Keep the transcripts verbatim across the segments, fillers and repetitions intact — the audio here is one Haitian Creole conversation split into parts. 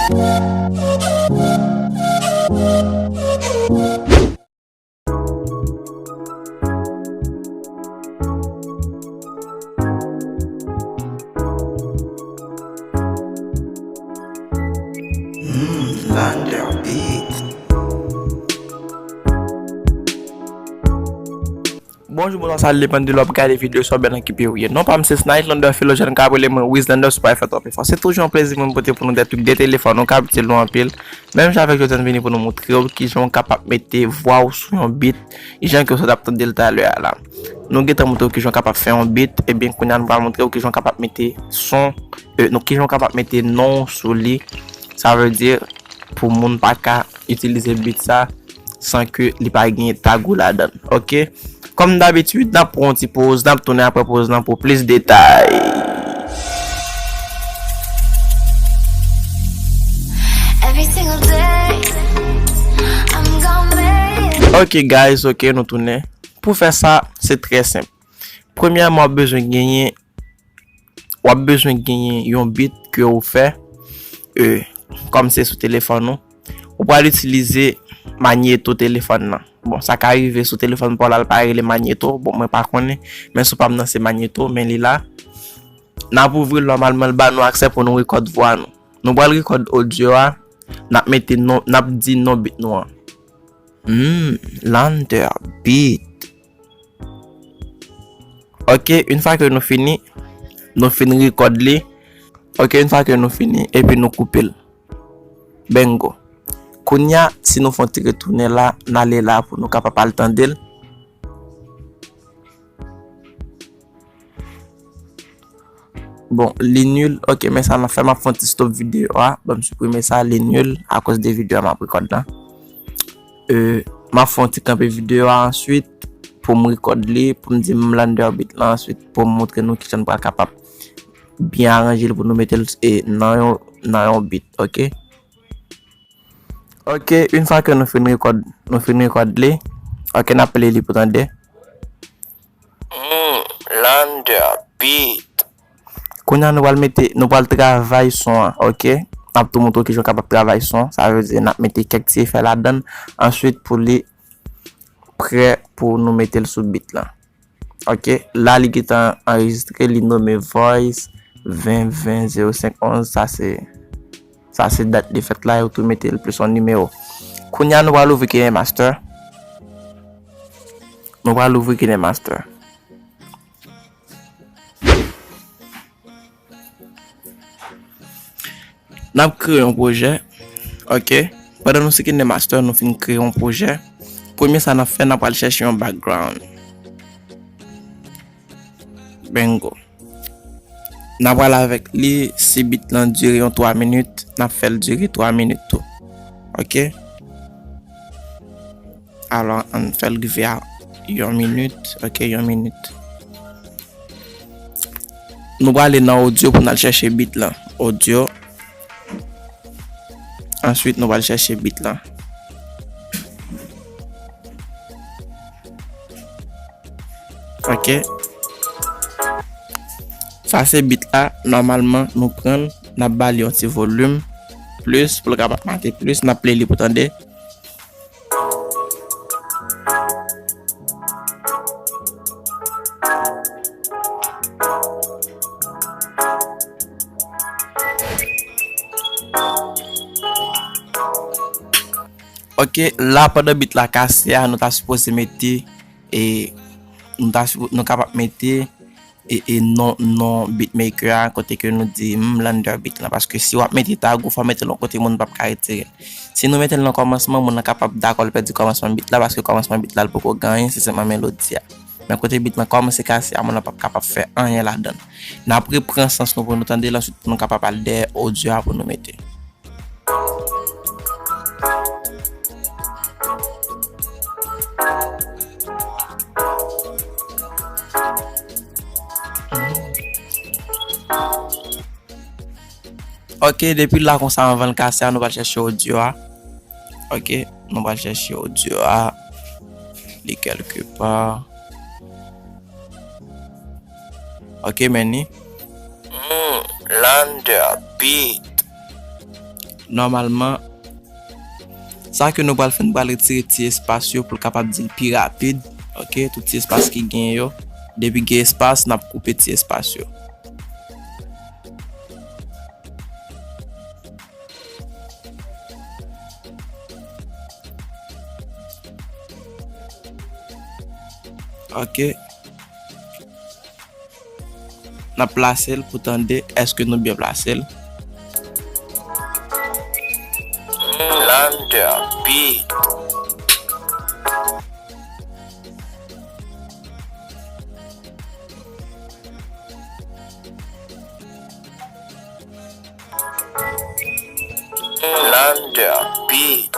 Mm, Lander Beat. Bonjou, bonswa, sa depann de lè w ap gade videyo, sa w byen okipe ou ye. Non pa m se Snight Lander Philogène, ka rele mwen Wiz Lander sou Wi-Fi Top Info. Se toujou yon plezi pou mwen pote pou nou de tout de telefòn, nou ka abitye lou anpil. Menm jan avèk jodi a, n vini pou nou montre w kijan w kapab mete vwa w sou yon beat, jan ke w sot ap tande l talè a la. Nou gentan montre w kijan w kapab fè yon beat, ebyen kounye a nou pral montre w kijan w kapab mete son, e, nou, kijan w kapab mete non w sou li. Sa vle di pou moun pa ka itilize beat sa san ke li pa gen tag ou ladan l. Oke? Kòm dabitid, n ap pran yon ti poz, n ap tounen apre poz lan pou plis detay. Every single day, I'm gonna make it. Ok, guys, ok, nou tounen. Pou fè sa, se trè senp. Premyèman, w ap bezwen genyen, w ap bezwen genyen yon beat ke w fè, e, kòm se sou telefòn ou. Ou pral itilize magneto telefòn nan. Bon, sa ka rive sou telefòn pa w la, l pa rele magneto. Bon, mwen pa konnen, men sou pa m nan se magneto, men li la. N ap ouvri l nòmalman, l ba nou aksè pou nou rekòd vwa nou. Nou pral rekòd odyo a, n ap mete non, n ap di non beat nou an. Hmm, Lander Beat. Ok, yon fwa ke nou fini, nou fin rekòd li. Ok, yon fwa ke nou fini, epi nou koupe l. Bingo. Kounye a, si nou fè yon ti retounen la, n ale la pou nou kapab al tande l. Bon, li nil. Ok, men sa n ap fè, m ap fè yon ti stop videyo a. Ban m siprime sa, li nil akoz de videyo a m ap rekòd la. E, m ap fè yon ti kanpe videyo a answit pou m rekòd li, pou m di m Lander Beat la answit, pou m montre nou kijan n pral kapab byen aranje l pou nou mete l, e, nan yon, nan yon beat, ok? Ok, yon fwa ke nou fin rekòd, nou fin rekòd li, ok, n ap play li pou tande. Hmm, Lander Beat. Kounye a nou pral mete, nou pral travay son an, ok? N ap tou montre w kijan w kapab travay son. Sa vle di n ap mete kèk ti efè ladan l. Answit pou li prè pou nou mete l sou beat lan. Ok, la li gentan anrejistre, li nonmen Voice ven ven zewo senk onz, sa se, sa se dat li fèt la, yo tou mete l plis yon nimewo. Kounye a nou pral ouvri KineMaster. Nou pral ouvri KineMaster. N ap kreye yon pwojè. Ok. Pandan nou sou KineMaster, nou fin kreye yon pwojè. Premye sa n ap fè, n ap al chèche yon background. Bingo. N ap al avèk li, si beat lan dire yon twa minit, n ap fè l dire twa minit tou. Ok. Alò, ann fè l rive a yon minit. Ok, yon minit. Nou prale nan odyo pou n al chèche beat lan. Odyo. Answit, nou pral chèche beat lan. Ok. Sa se beat la. Nòmalman, nou pran l, n ap ba li yon ti volim plis pou l kapab mate plis. N ap play li pou tande. Ok, la pandan beat la kase a, nou ta sipoze mete, e, nou ta sipo-, nou kapab mete e, e non, non beatmaker a, kote ke nou di, hmm, Lander Beat lan. Paske si w ap mete tag ou, fò w mete l yon kote moun p ap ka retire l. Si nou mete l nan kòmansman, moun nan kapab dakò l pèdi kòmansman beat la, paske kòmansman beat la, l poko gen anyen, se senpman melodi a. Men kote beat lan kòmanse kase a, moun nan p ap kapab fè anyen ladan l. N ap repran sans nou pou nou tande l, answit pou nou kapab al dèyè odyo a pou nou mete. Ok, depi la konsa, anvan l kase a, nou pral chèche odyo a. Ok, nou pral chèche odyo a. Li kèlke pa. Ok, men ni. Hmm, Lander Beat. Nòmalman, sa ke nou pral fè, nou pral retire ti espas yo pou l kapab di l pi rapid. Ok, tout ti espas ki gen yo. Depi gen espas, n ap koupe ti espas yo. Ok. N ap plase l pou tande èske nou byen plase l. Lander Beat. Lander Beat.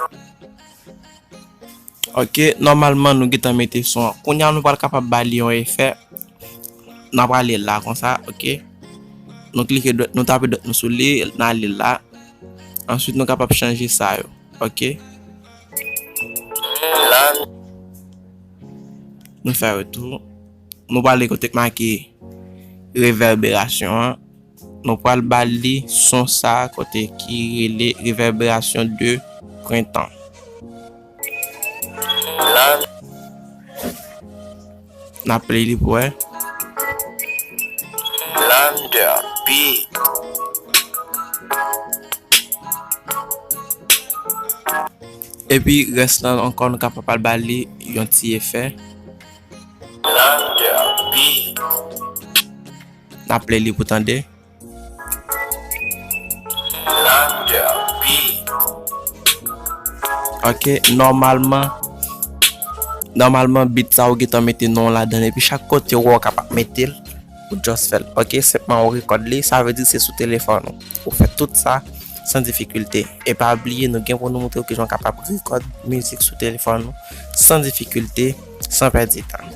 Ok, nòmalman nou gentan mete son an. Kounye a nou pral kapab ba li yon efè. N ap ale la konsa, ok. Nou klike dwèt, nou tape dwèt nou sou li, n ale la. Answit nou kapab chanje sa yo, ok. La nou fè retou. Nou prale kote k make revèberasyon an. Nou pral ba li son sa kote ki rele revèberasyon de prentan. La n ap play li pou wè. Lander Beat. Epi rès lan ankò nou kapab al ba li yon ti efè. Lander Beat. N ap play li pou tande. Lander Beat. Ok, nòmalman, nòmalman beat sa ou gentan mete non w ladan l, epi chak kote ou wè w kapab mete l, ou just fè l. Ok, senpman ou rekòd li, sa vle di se sou telefòn ou. Ou fè tout sa san difikilte. E pa bliye, nou gen pou nou montre w kijan w kapab rekòd mizik sou telefòn ou san difikilte, san pèdi tan.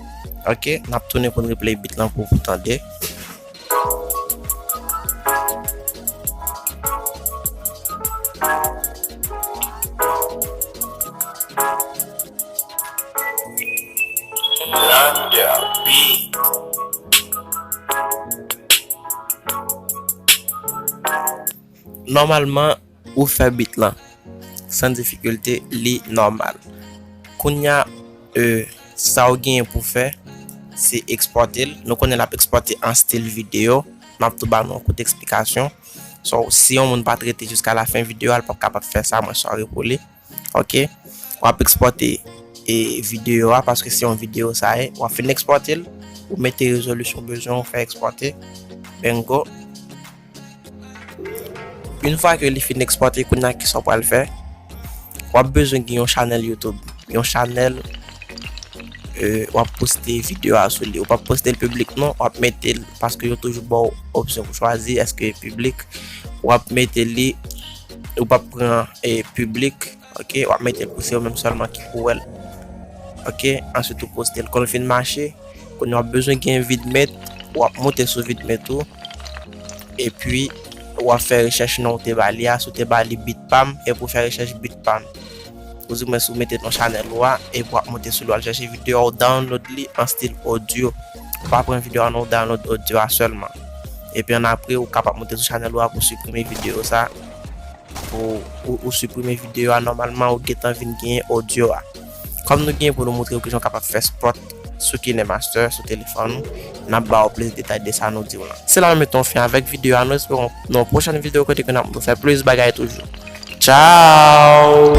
Ok, n ap tounen pou n replay beat lan pou, pou tande. Lander Beat. Nòmalman, ou fè beat lan san difikilte, li nòmal. Kounye a, e, sa w genyen pou fè, se ekspòte l. Nou konnen l ap ekspòte an stil videyo. M ap tou ba nou yon kout eksplikasyon. So, si yon moun pa t rete jiska lafen videyo a, l p ap kapab fè sa, mwen sòri pou li. Ok? W ap ekspòte, e, videyo a, paske se yon videyo sa ye. W ap fin ekspòte l, ou mete rezolisyon w bezwen, ou fè ekspòte. Bingo. Yon fwa ke li fin ekspòte, kounye a kisa w pral fè? W ap bezwen gen yon chanèl YouTube. Yon chanèl, e, w ap poste videyo a sou li. Ou p ap poste l piblik non, w ap mete l, paske yo toujou ba w opsyon pou chwazi, èske piblik, w ap mete li, ou p ap pran, e, piblik, ok, w ap mete l pou se ou menm sèlman ki pou wè l. Ok, answit ou poste l. Kon l fin mache, kounye a w ap bezwen gen Vidmate, w ap moute sou Vidmate ou, epi w ap fè rechèch non w te ba li a, si w te ba li beat pa m, epi w fè rechèch beat pa m. Ou di mwen si w mete non chanèl ou a, epi w ap moute sou li, w al chèche videyo a, w download li an stil odyo. Ou pa pran videyo a non, w download odyo a sèlman. Epi annapre, ou kapab moute sou chanèl ou a pou siprime videyo sa. Pou ou, ou siprime videyo a, nòmalman ou gentan vin genyen odyo a. Kòm nou gen pou nou montre w kijan w kapab fè spot sou KineMaster sou telefòn ou, n ap ba w plis detay de sa nou di w lan. Se la nou mete yon fen avèk videyo a, nou espere w nan yon pwochèn videyo kote ke n ap fè plis bagay toujou. Tchao!